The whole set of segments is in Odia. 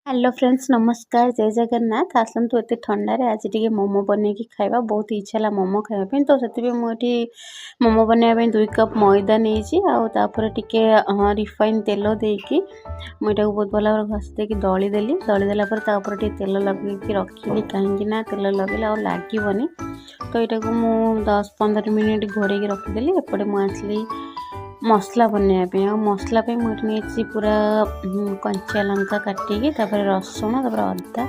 ହ୍ୟାଲୋ ଫ୍ରେଣ୍ଡସ୍, ନମସ୍କାର, ଜୟ ଜଗନ୍ନାଥ। ଆସନ୍ତୁ, ଏତେ ଥଣ୍ଡାରେ ଆଜି ଟିକେ ମୋମୋ ବନେଇକି ଖାଇବା। ବହୁତ ଇଚ୍ଛା ହେଲା ମୋମୋ ଖାଇବା ପାଇଁ, ତ ସେଥିପାଇଁ ମୁଁ ଏଠି ମୋମୋ ବନେଇବା ପାଇଁ 2 କପ୍ ମଇଦା ନେଇଛି। ଆଉ ତାପରେ ଟିକେ ରିଫାଇନ୍ ତେଲ ଦେଇକି ମୁଁ ଏଟାକୁ ବହୁତ ଭଲ ଭାବରେ ଘଷି ଦେଇକି ଦଳି ଦେଲି। ଦଳି ଦେଲା ପରେ ତା ଉପରେ ଟିକେ ତେଲ ଲଗେଇକି ରଖିଲି, କାହିଁକି ନା ତେଲ ଲଗେଇଲେ ଆଉ ଲାଗିବନି। ତ ଏଇଟାକୁ ମୁଁ 10-15 ମିନିଟ୍ ଘୋଡ଼େଇକି ରଖିଦେଲି। ଏପଟେ ମୁଁ ଆସିଲି ମସଲା ବନେଇବା ପାଇଁ। ଆଉ ମସଲା ପାଇଁ ମୁଁ ଏଠି ନେଇଛି ପୁରା କଞ୍ଚା ଲଙ୍କା କାଟିକି, ତାପରେ ରସୁଣ, ତାପରେ ଅଦା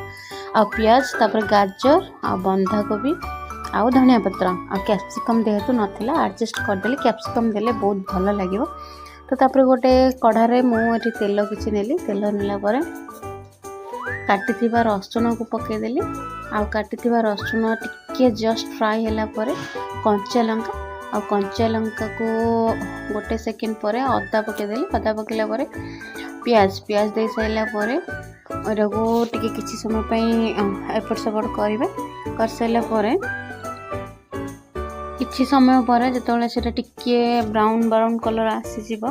ଆଉ ପିଆଜ, ତାପରେ ଗାଜର ଆଉ ବନ୍ଧାକୋବି ଆଉ ଧନିଆ ପତ୍ର ଆଉ କ୍ୟାପ୍ସିକମ୍। ଯେହେତୁ ନଥିଲା, ଆଡ଼ଜଷ୍ଟ କରିଦେଲି। କ୍ୟାପ୍ସିକମ୍ ଦେଲେ ବହୁତ ଭଲ ଲାଗିବ। ତ ତାପରେ ଗୋଟେ କଢ଼ାରେ ମୁଁ ଏଠି ତେଲ କିଛି ନେଲି। ତେଲ ନେଲା ପରେ କାଟିଥିବା ରସୁଣକୁ ପକାଇଦେଲି। ଆଉ କାଟିଥିବା ରସୁଣ ଟିକିଏ ଜଷ୍ଟ ଫ୍ରାଏ ହେଲା ପରେ କଞ୍ଚା ଲଙ୍କା, ଆଉ କଞ୍ଚା ଲଙ୍କାକୁ ଗୋଟେ ସେକେଣ୍ଡ ପରେ ଅଦା ପକାଇଦେଲି। ଅଦା ପକାଇଲା ପରେ ପିଆଜ, ପିଆଜ ଦେଇ ସାରିଲା ପରେ ଏଟାକୁ ଟିକେ କିଛି ସମୟ ପାଇଁ ଏପଟ ସେପଟ କରିବେ। କରିସାରିଲା ପରେ କିଛି ସମୟ ପରେ ଯେତେବେଳେ ସେଇଟା ଟିକିଏ ବ୍ରାଉନ୍ ବ୍ରାଉନ୍ କଲର୍ ଆସିଯିବ,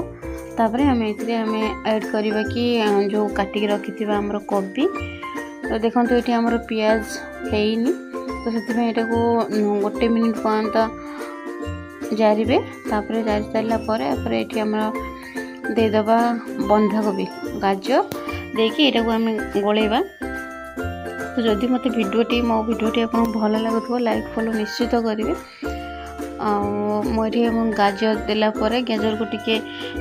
ତାପରେ ଆମେ ଏଥିରେ ଆମେ ଆଡ଼୍ କରିବା କି ଯେଉଁ କାଟିକି ରଖିଥିବା ଆମର କୋବି। ତ ଦେଖନ୍ତୁ, ଏଠି ଆମର ପିଆଜ ହେଇନି, ତ ସେଥିପାଇଁ ଏଟାକୁ ଗୋଟେ ମିନିଟ୍ ପର୍ଯ୍ୟନ୍ତ ଜାରିବେ। ତାପରେ ଜାରି ସାରିଲା ପରେ ତାପରେ ଏଠି ଆମର ଦେଇଦେବା ବନ୍ଧାକୋବି, ଗାଜର ଦେଇକି ଏଇଟାକୁ ଆମେ ଗୋଳେଇବା। ତ ଯଦି ମୋତେ ଭିଡ଼ିଓଟି ମୋ ଭିଡ଼ିଓଟି ଆପଣଙ୍କୁ ଭଲ ଲାଗୁଥିବ, ଲାଇକ୍, ଫଲୋ ନିଶ୍ଚିତ କରିବେ। ଆଉ ମୁଁ ଏଠି ଗାଜର ଦେଲା ପରେ, ଗାଜରକୁ ଟିକେ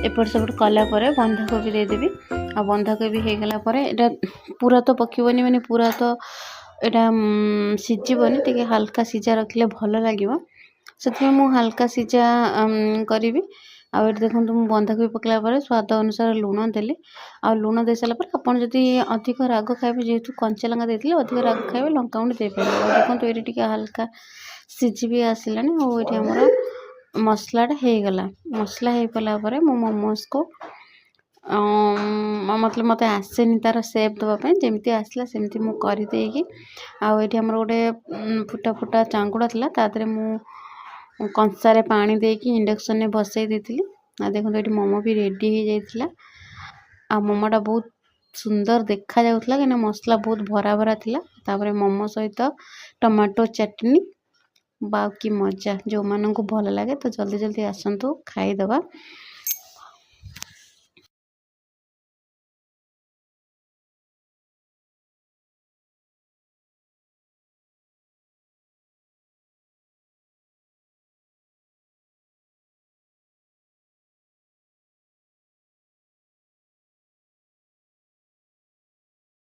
ଏପଟ ସେପଟ କଲା ପରେ ବନ୍ଧାକୋବି ଦେଇଦେବି। ଆଉ ବନ୍ଧାକୋବି ହେଇଗଲା ପରେ ଏଇଟା ପୁରା ତ ପକିବନି, ମାନେ ପୁରା ତ ଏଇଟା ସିଝିବନି, ଟିକେ ହାଲକା ସିଝା ରଖିଲେ ଭଲ ଲାଗିବ। ସେଥିପାଇଁ ମୁଁ ହାଲକା ସିଝା କରିବି। ଆଉ ଏଠି ଦେଖନ୍ତୁ, ମୁଁ ବନ୍ଧାକୋବି ପକାଇଲା ପରେ ସ୍ୱାଦ ଅନୁସାରେ ଲୁଣ ଦେଲି। ଆଉ ଲୁଣ ଦେଇସାରିଲା ପରେ ଆପଣ ଯଦି ଅଧିକ ରାଗ ଖାଇବେ, ଯେହେତୁ କଞ୍ଚା ଲଙ୍କା ଦେଇଥିଲେ, ଅଧିକ ରାଗ ଖାଇବେ, ଲଙ୍କାଗୁଣ୍ଡ ଦେଇପାରିବେ। ଆଉ ଦେଖନ୍ତୁ, ଏଇଠି ଟିକେ ହାଲକା ସିଝି ବି ଆସିଲାଣି। ଆଉ ଏଇଠି ଆମର ମସଲାଟା ହେଇଗଲା। ମସଲା ହେଇଗଲା ପରେ ମୁଁ ମୋମୋସକୁ, ମତଲବ ମୋତେ ଆସେନି ତା'ର ସେପ୍ ଦେବା ପାଇଁ, ଯେମିତି ଆସିଲା ସେମିତି ମୁଁ କରିଦେଇକି। ଆଉ ଏଇଠି ଆମର ଗୋଟେ ଫୁଟା ଫୁଟା ଚାଙ୍ଗୁଡ଼ା ଥିଲା, ତା ଦେହରେ ମୁଁ କଂସାରେ ପାଣି ଦେଇକି ଇଣ୍ଡକ୍ସନରେ ବସେଇ ଦେଇଥିଲି। ଆଉ ଦେଖନ୍ତୁ, ଏଇଠି ମୋମୋ ବି ରେଡ଼ି ହେଇଯାଇଥିଲା। ଆଉ ମୋମୋଟା ବହୁତ ସୁନ୍ଦର ଦେଖାଯାଉଥିଲା, କାହିଁକିନା ମସଲା ବହୁତ ଭରା ଭରା ଥିଲା। ତାପରେ ମୋମୋ ସହିତ ଟମାଟୋ ଚଟନି ବା କି ମଜା! ଯେଉଁମାନଙ୍କୁ ଭଲ ଲାଗେ, ତ ଜଲ୍ଦି ଜଲ୍ଦି ଆସନ୍ତୁ, ଖାଇଦେବା।